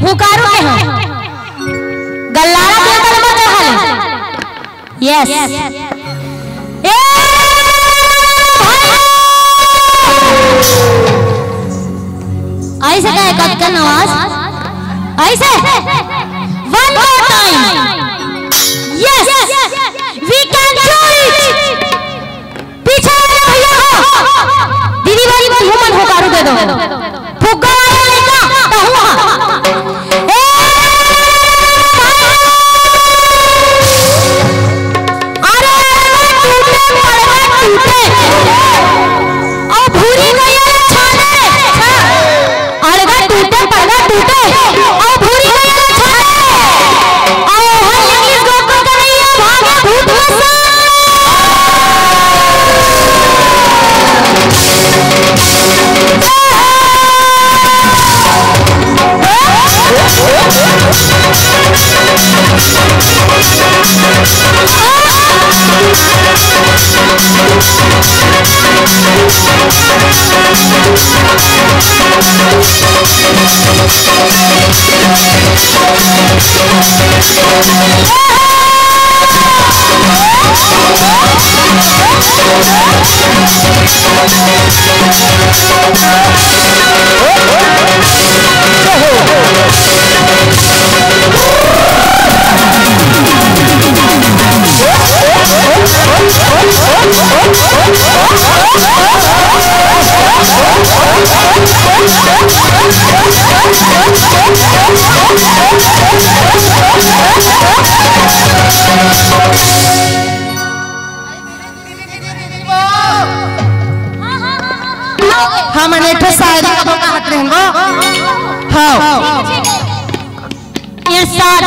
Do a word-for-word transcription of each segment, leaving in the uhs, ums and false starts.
हुकारू के हो। गल्लारा के तल मत हाले। यस। ए भाई! ऐसे का एक अटकन आवाज? ऐसे? One more time. Yes. We can do it. पीछे वाले भैया हो, दीदी भाई, तुहू मन हुकारू दे दो। फुग्गा वाला लइका, तहूँ हा। ए भाई! अरे, अरे, टूटे, पड़गा टूटे। अउ भूरी गइया छाने। अड़गा टूटे, पड़गा टूटे, अउ भूरी गइया छाने। अउ हर इंग्लिश गोकुल कन्हैया भागे भूत में से। हमन एक ठो शायरी कबो कहत रहेन वो। हाँ। इरशाद।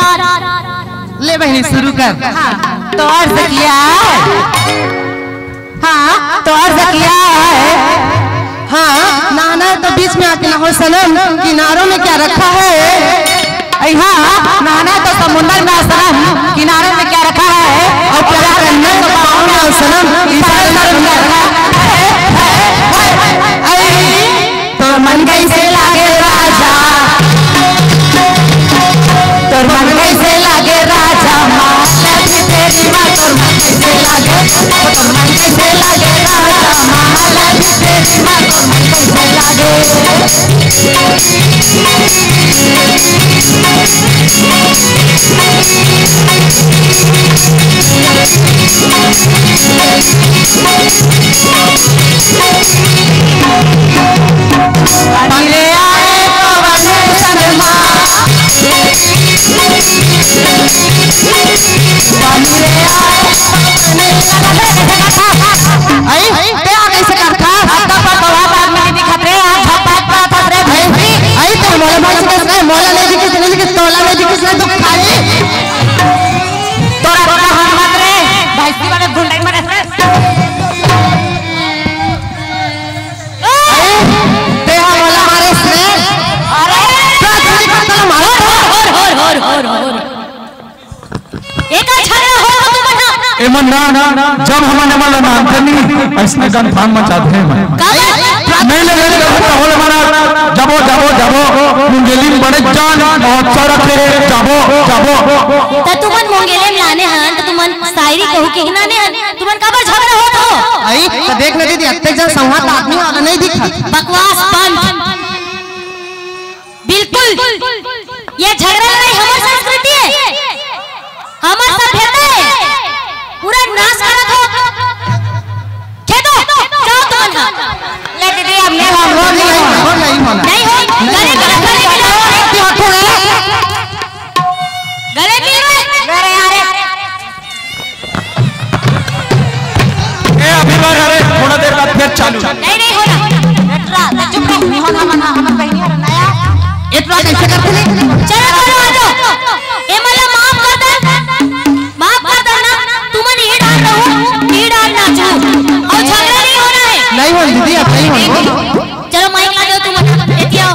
ले बहिनी, शुरू कर। हाँ। तो अर्ज किया है। हाँ, तो अर्ज किया है। हाँ, नहाना तो बीच में आके नहाओ सनम, किनारों में क्या रखा है? अई हाँ, नहाना तो समुंदर में सनम, किनारों में क्या रखा है? और प्यार करना तो पाँव में आओ सनम, इशारे में क्या रखा है? अई, तोर मन कइसे लागे राजा, तोर मन कइसे लागे राजा, महालक्ष्मी तेरी माँ, तोर मन कइसे लागे, तोर मन कइसे लागे राजा, महालक्ष्मी तेरी माँ, तोर मन कइसे लागे। अई, ते आ कइसे करथा? अत्ता पर तोला बात में नइ दिखत रे, आज झपाट पात हस रे भैंसी। अई, ते मोला बात से कइसे, मोला नइ दिखिस, नइ दिखिस, तोला नइ दिखिस, नइ दुख खाई। तोरा रोना हन मत रे, भैंसी वाले गुंडई मरे से। अई, ते हा मोला मारे से। अरे, का चोरी करता ला मारो। होर, होर, होर, होर, होर, होर। एकर झगड़ा हो तो तुमन हा। एमन ना, जब हमन एमन ला नानथन नी, अइसने गंधान मचा दे एमन। का बात? नहीं ले, नहीं ले, नहीं ले, होले मारा। जाबो, जाबो, जाबो। मुंगेली में बड़े जान, बहुत सारा खेले, जाबो, जाबो। त तुमन मुंगेली में लाने हन, त तुमन शायरी कहू के हिनाने हन, तुमन काबर झगड़ा होत हो? अई, त देख ना दीदी, अत्ते जन संवाद आदमी वाला नहीं दिखा। बकवास बंद। बिल्कुल, ये झगड़ा लड़ाई हमर संस्कृति है, हमर सभ्यता है, पूरा नाश करत हो। खेदो, जाओ तुमन हा। ले दीदी, अब ले लो। हो नहीं, हो नहीं, हो नहीं। नहीं हो, गले मिलो, गले मिलो। गले मिलो। अरे यार। ए, अभी बार, अरे, थोड़ा देर बाद फिर चालू। नहीं, नहीं होना। एटरा, ते चुप रह, नहीं होना, मना, हमर बहिनी हर नया। एटरा कैसे करते नहीं? चलो, चलो, आ जाओ। ए, मला माफ कर दे। माफ कर दे ना। तुमन ये डाल दो, ये डाल नाचो। और झगड़ा नहीं होना है। नहीं होना दीदी, अब नहीं होना। चलो, माइक ला दो तुमन। एती आओ।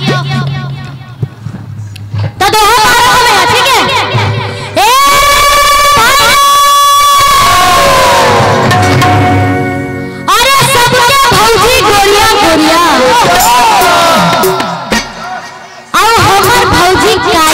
त दोहा पारा हवे, ठीक है? ए भाई! अरे सबके भौजी गोरिया गोरिया, अउ हमर भौजी काली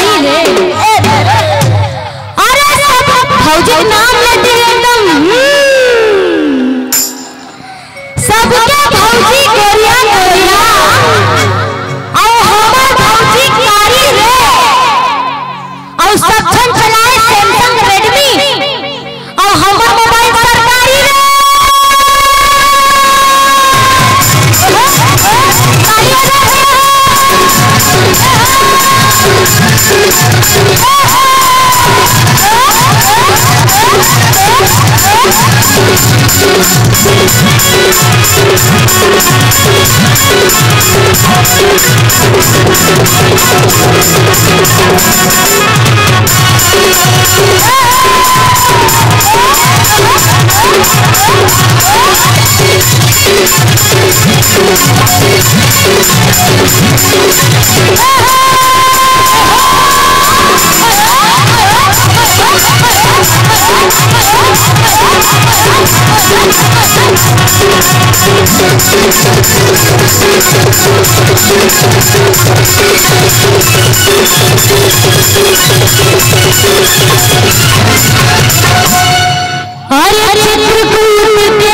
अरे चित्रकूट के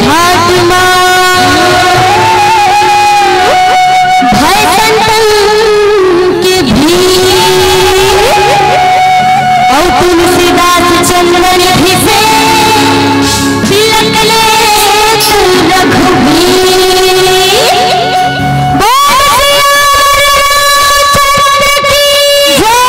घाट मा भय संतन के भीड़, अउ तुलसीदास चंदन घिसे तिलक ले तू रघुवीर। बोल सियावर रामचंद्र की जय।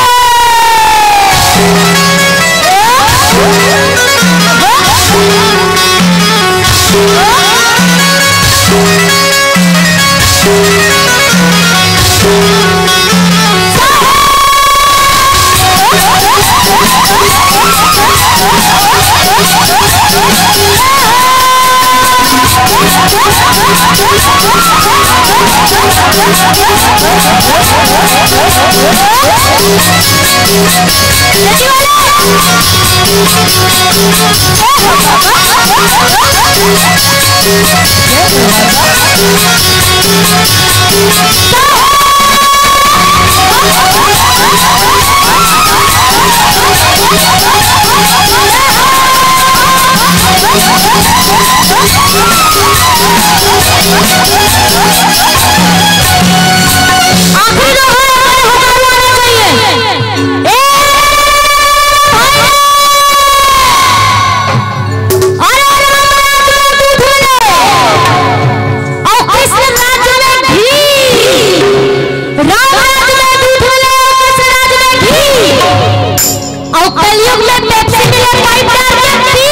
आखिरी दो बार हमारे होटल में आना चाहिए। ए भाई, अरे राम राज्य में दूध मिले और कृष्ण राज्य में घी, राम राज्य में दूध मिले और कृष्ण राज्य में घी, और कलयुग में पेप्सी मिले पाइप डाल के पी।